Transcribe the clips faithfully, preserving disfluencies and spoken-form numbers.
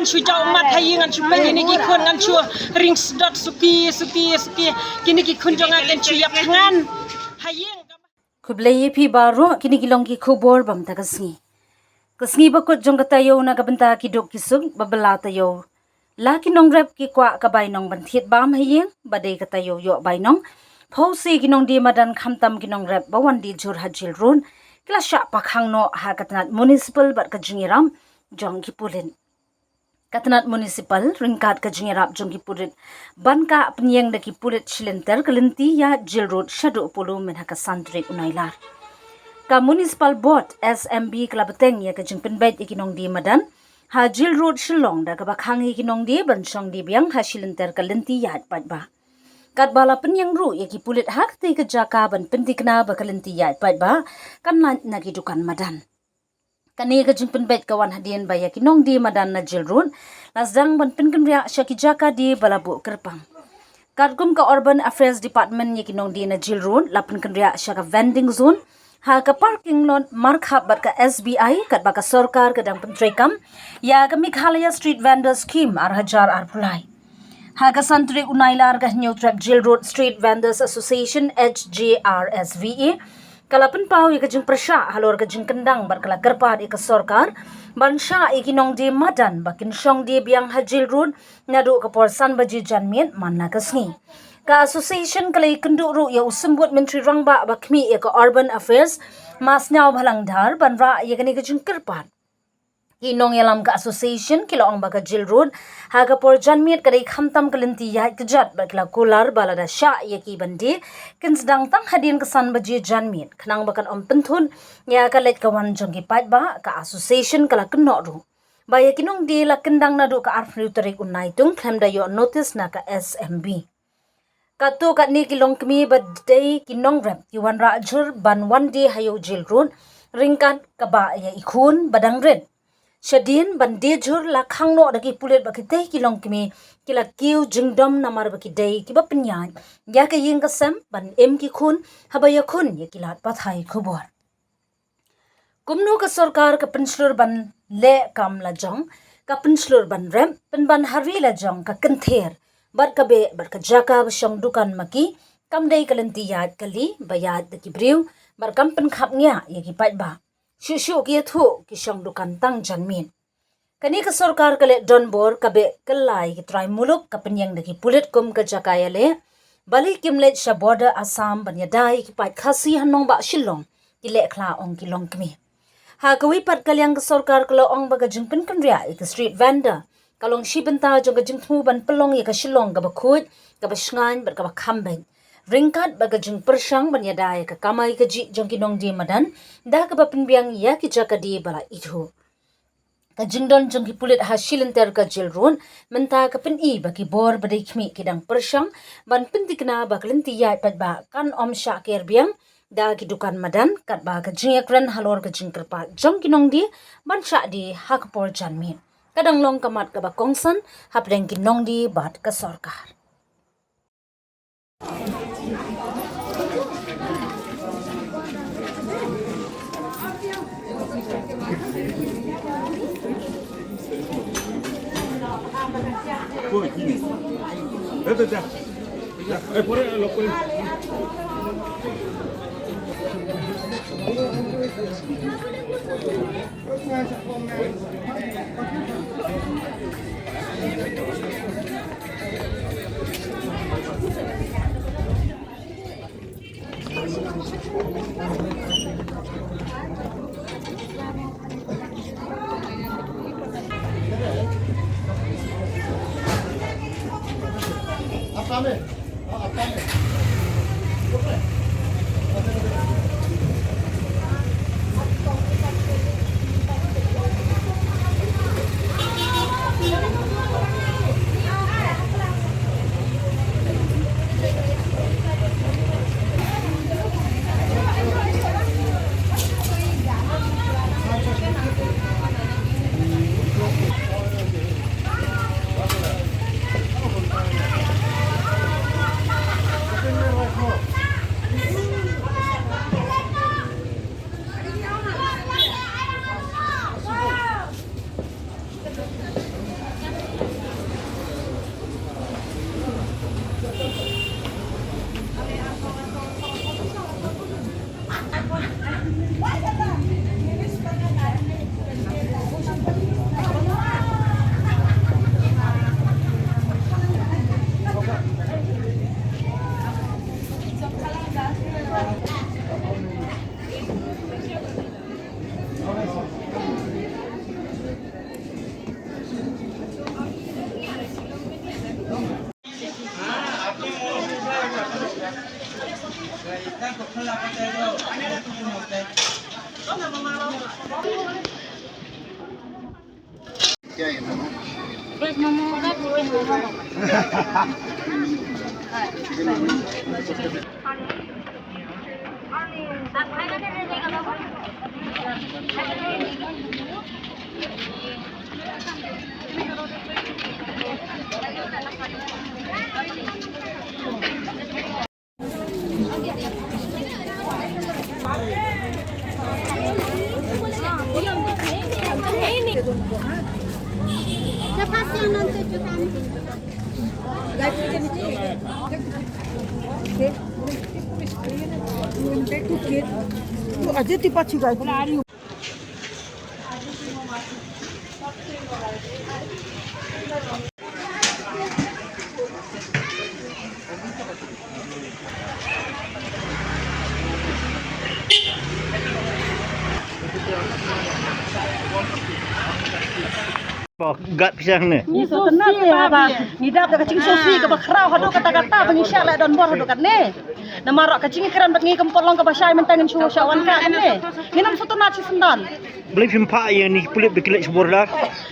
Ngan shu jaw mat ha ïing, ngan shu peit ïa kine ki khun, ngan shu ring sdot suki, suki, suki. Kine ki khun jong nga kan shu ïap ngan ha ïing. Khublei ïa phi baroh, kine ki long ki khubor ba mynta ka sngi. Ka sngi ba kut jong ka taïew na ka bynta ki duk ki suk ba bylla taïew. La ki nongrep ki kwah ka bainong ban thied bam ha ïing, ba dei ka taïew ïoh bainong. Phew shi ki nongdie madan khamtam ki nongrep ba wan die jhur ha Jail Road ki la shah pakhang noh ha ka tnat municipal bad ka jingïarap jong ki pulit. Ka tnat municipal ryngkat ka jingïarap jong ki pulit ban kah pynïeng da ki pulit shilynter ka lynti ïaid Jail Road shaduh Polo mynha ka san tarik u Nailar. Ka Municipal Board, S M B, ka la bteng ïa ka jingpynbeit ïa ki nongdie madan ha Jail Road Shillong da kaba khang ïa ki nongdie ban shong die biang ha shilynter ka lynti ïaid paidbah. Katba la pynïeng ruh ïa ki pulit ha katei ka jaka ban pynthikna ba ka lynti ïaid paidbah kan lait na ki dukan madan. Kane ka jingpynbeit ka wan hadien ba ïa ki nongdie madan na Jail Road la sdang ban pynkynriah sha ki jaka die ba la buh kyrpang. Katkum ka Urban Affairs Department, ïa ki nongdie na Jail Road la pynkynriah sha ka vending zone ha ka parking lot markhap bad ka S B I, katba ka sorkar ka dang pyntreikam ïa ka Meghalaya Street Vendors Scheme ar hajar arphew lai. Ha ka san tarik u Nailar, ka Hynñiewtrep Jail Road Street Vendors Association, H J R S V A, ka la pynpaw ïa ka jingpyrshah halor ka jingkyndang bad ka la kyrpad ïa ka sorkar ban shah ïa ki nongdie madan ba kin shong die biang ha Jail Road naduh ka por san baje janmiet man la ka sngi. Ka association ka la ïakynduh ruh ïa u Symbud Myntri Rangbah ba khmih ïa ka Urban Affairs, Ma Sniawbhalang Dhar, ban rah ïa kane ka jingkyrpad. Ki nongïalam ka association ki la ong ba ka Jail Road ha ka por janmiet ka dei khamtam ka lynti ïaid kjat bad ki la kular ba lada shah ïa ki ban die, kin sdang tang hadien ka san baje janmiet khnang ba kan ym pynthut ïa ka leit ka wan jong ki paidbah. Ka association ka la kynnoh ruh ba ïa ki nongdie la kyndang naduh ka arphew tarik u Naitung khlem da ïoh notis na ka S M B. Katto katne ki longkmie ba dei ki nongrep ki wanrah jhur ban wan die ha ïew Jail Road ryngkat ka bah ïa i khun ba dang rit. Shadien ban die jhur la khang noh da ki pulit ba kitei ki longkmie ki la kiew jingdom namar ba ki dei kiba pynïaid ïa ka ïing ka sem ban im ki khun haba ïakhun ïa ki lad pathai khubor. Kumno ka sorkar ka pynshlur ban leh kam lajong, ka pynshlur ban rep, pynban ha ri lajong ka kynther bad ka beh bad ka jaka ba shong dukan ma ki, kam dei ka lynti ïaid kali ba ïaid da ki briew bad kam pynkhap ngiah ïa ki paidbah. Shuh shuh ki ïathuh ki shong dukan tang janmiet. Kane ka sorkar ka leh donbor, ka beh kylla ïa ki trai muluk, ka pynïeng da ki pulit kum ka jaka ïaleh. Balei kim leit sha border Assam ban ïada ïa ki paid Khasi ha nongbah Shillong, ki leh khlad, ong ki longkmie. Ha kawei pat ka liang ka sorkar ka la ong ba ka jingpynkynriah ïa ki street vendor ka long shi bynta jong ka jingthmu ban pynlong ïa ka Shillong kaba khuid, kaba shngaiñ bad kaba kham beit, ryngkat bad ka jingpyrshang ban ïada ïa ka kamai kajih jong ki nongdie madan da kaba pynbiang ïa ki jaka die ba la ithuh. Ka jingdon jong ki pulit ha shilynter ka Jail Road mynta ka pyni ba ki bor ba dei khmih ki dang pyrshang ban pynthikna ba ka lynti ïaid paidbah kan ym shah ker biang da ki dukan madan, katba ka jingïakren halor ka jingkyrpad jong ki nongdie ban shah die ha ka por janmiet ka dang long ka mat kaba kongsan hapdeng ki nongdie bad ka sorkar. Gat pisa ne. Ngi sngewsih ba ngi dap da ka jingsngewsih kaba khraw haduh katta katta ba ngi shah leh donbor haduh katne. Namar ka jingkren bad ngi kam pat long kaba shai, mynta ngin shu shah wan ka ne. Ngin ym sngewtynnat shisyndon. Balei phim phah ïa kine ki pulit ba ki leit sha border?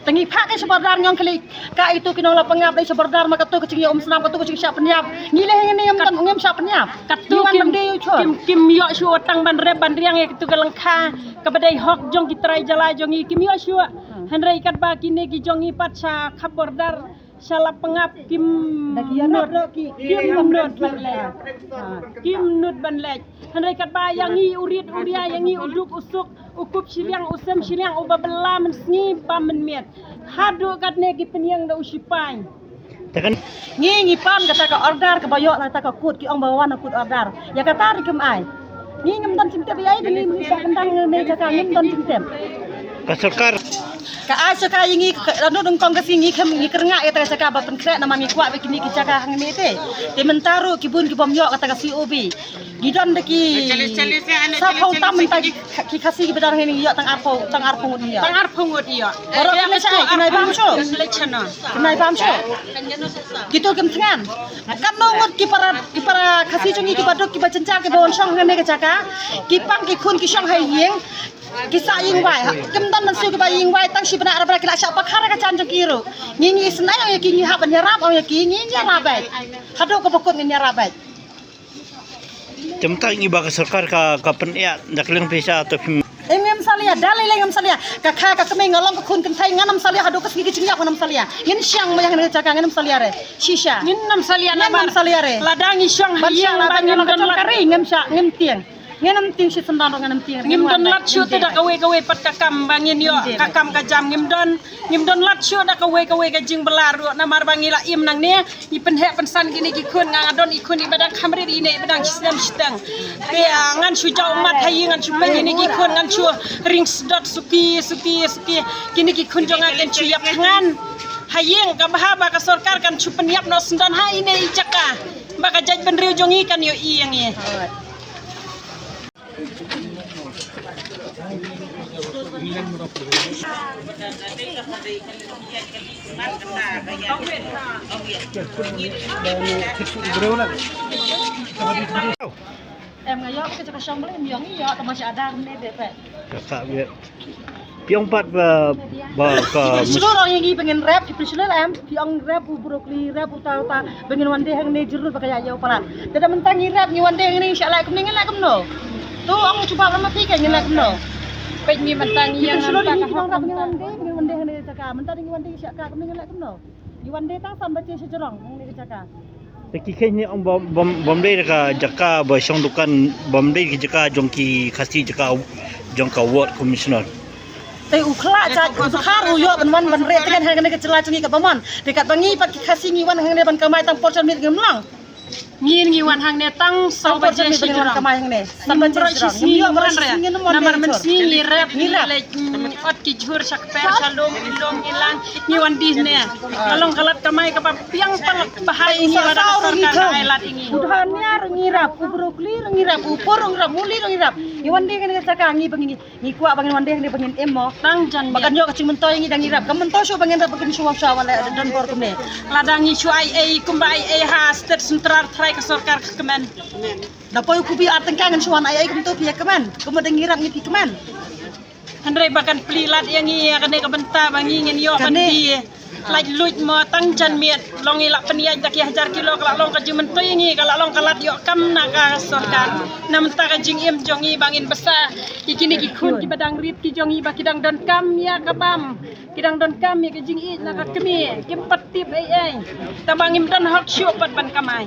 Te ngi phah ki sha border, ngi ong ki leit ka itu, ki nong la pangap leit sha border, ma katu ka jingïaumsnam, katu ka jingshah pynïap. Ngi leh ngi ngim don, ngim shah pynïap. Katu kim, kim, kim ïoh shuh tang ban rep ban riang ïa katu ka lyngkha kaba dei hok jong ki trai jylla jong ngi, kim ïoh shuh. Hynrei katba kine ki jong ngi pat sha khap border, sha la pangap, kim nud, kim nud ban leit. Kim nud ban leit. Hynrei katba ïa ngi u rit u ria, ïa ngi u duk u suk, u kup shiliang, u sem shiliang, uba bylla mynsngi bam mynmiet. Haduh katne ki pynïeng da u shipai. Ngi, ngi pan kata ka order kaba ïoh na kata ka kut, ki ong ba wan na kut order. Ïa kata ruh kim ai. Ngi ngim don jingtip ïa ei, ngi, ngi shah kyndang ne jaka, ngim don jingtip. Ka sorkar. Ka ai sorkar ïa ngi, ka, lano dang kong ka si ngi khem, ngi kyrngah ïa kata ka jaka ba pynkhreh, namar ngi kwah ba kine ki jaka hangne te. Te mynta ruh ki bun ki bym ïoh kata ka C O B. Ngi don da ki saphew tam mynta ki, ki Khasi kiba don hangne, ngi ïoh tang arphew, tang arphew ngut ngi ïoh. Tang arphew ngut ïoh. Baroh ki nai shai, ki nai bam shuh. Ki nai bam shuh. Kitu kim thngan. Katno ngut ki para, ki para Khasi jong ngi kiba duk, kiba jynjar, kiba wan shong hangne ka jaka. Ki pang ki khun ki shong ha ïing. Ki sah ïing wai. Kim don mynsiem kiba ïing wai, tang shi bnai ar bnai ki la shah pakhar ka jan jong ki ruh. Ngi, ngi sngew ïa ki, ngi hap ban ïarap ïa ki, ngi ïarap beit. Haduh kaba kut ngin ïarap beit. Te mynta ngi ba ka sorkar ka, ka pynïaid da ka liang pisa, to phim. Em, ngam salia, da lei lei ngam salia. Ka kha ka kmie, nga long ka khun kynthei, ngam salia haduh ka sngi ka jingïap ngam salia. Ngin shang ma ïa kane ka jaka, ngam salia re. Shisha. Ngam salia namar. Ngam salia re. Lada ngi shong ha ïing ba ngim don lad. Ngam shah, ngam tieng. Ngam tieng shisyndon, ngam tieng. Ngim don lad shuh te da kawei kawei pat ka kam ba ngin ïoh ka kam ka jam, ngim don. Ngim don lad shuh da kawei kawei ka jingbylla ruh, namar ba ngi la im nangne, ngi pynheh pynsan kine ki khun, nga nga don i khun iba dang kham rit, ine iba dang snem shiteng. Te, ah, ngan shu jaw ummat ha ïing, ngan shu peit ïa kine ki khun, ngan shu ring sdot suki suki suki. Kine ki khun jong nga kin shu ïap thngan ha ïing, kaba ha ba ka sorkar kan shu pynïap noh syndon ha ine i jaka ba ka jaitbynriew jong ngi kan ïohi ïa ngi. Em, nga ïoh ka jaka shong bad ïoh, nga ïoh tang sha dang ne de pe. Ka ka biang. Phi ong pat ba, ba ka pynshlur ong ïa ngi ba ngin rep, phi pynshlur em, phi ong rep u brokoli, rep uta uta, ba ngin wan die hangne jurut ba ka ïa ïew palat. Te da mynta ngi rep, ngi wan die hangne, ngi shah leh kumne, ngin leh kumno? To ong jubab lem ma phi, ka ngin leh kumno? Peit ngi mynta ngi ïa, phi pynshlur ïa ngi, phi ong rep ngin wan die, ngin wan die hangne jaka, mynta ngi wan die shah ka kumne, ngin leh kumno? Ngi wan die tang san baje sha jrong hangne ka jaka. Te ki kheiñ ne ong bym, bym, bym dei ka jaka ba shong dukan, bym dei ka jaka jong ki Khasi, jaka jong ka ward commissioner. Te u khla cha u khar u ïoh ban wan ban reh tngen hangne ka jylla jong ngi kaba mon. Te katba ngi pat ki Khasi ngi wan hangne ban kamai tang por sha miet ngim long. Ngin ngi wan hangne tang saw baje shi jrong. Kamai hangne. San baje shi jrong. Ngim ïoh baroh shi sngi ngin wan. Namar mynsngi ngi rep, ngi leit, mm, ot ki jhur sha kper sha lum, lum ngi lang, ngi wan die ne. Ka long ka lad kamai kaba biang palat ba ha ïa ngi lada ka sorkar ka ai lad ïa ngi. U dhania ruh ngi rep, u brokoli ruh ngi rep, u por ruh ngi rep, muli ruh ngi rep. Ngi wan die kane ka jaka ngi ba ngi, ngi kwah ba ngin wan die kane ba ngin im mo. Tang jan ba kan ïoh ka jingmyntoi ïa ngi da ngi rep. Ka myntoi shuh ba ngin rep ba ngin shu wan sha wan leh donbor kumne. Lada ngi shu ai ei kumba ai ei ha State Central trai ka sorkar ka kmen. Da poi u khubi ar tyngka ngin shu wan ai ei kumto phi ïa kmen. Kumba da ngi rep ngi phi kmen. Hynrei ba kan plie lad ïa ngi ïa kane ka bynta ba ngi ngin ïoh ban die. Lait luid mo tang jan miet long ngi la pynïaid da ki hajar kilo ka la long ka jingmyntoi ïa ngi ka la long ka lad ïoh kam na ka sorkar. Na mynta ka jingim jong ngi ba ngin bsa ïa kine ki khun kiba dang rit ki jong ngi ba ki dang donkam ïa ka bam. Ki dang donkam ïa ka jingïeit na ka kmie, kim pat tip ei ei. Tangba ngim don hok shuh pat ban kamai.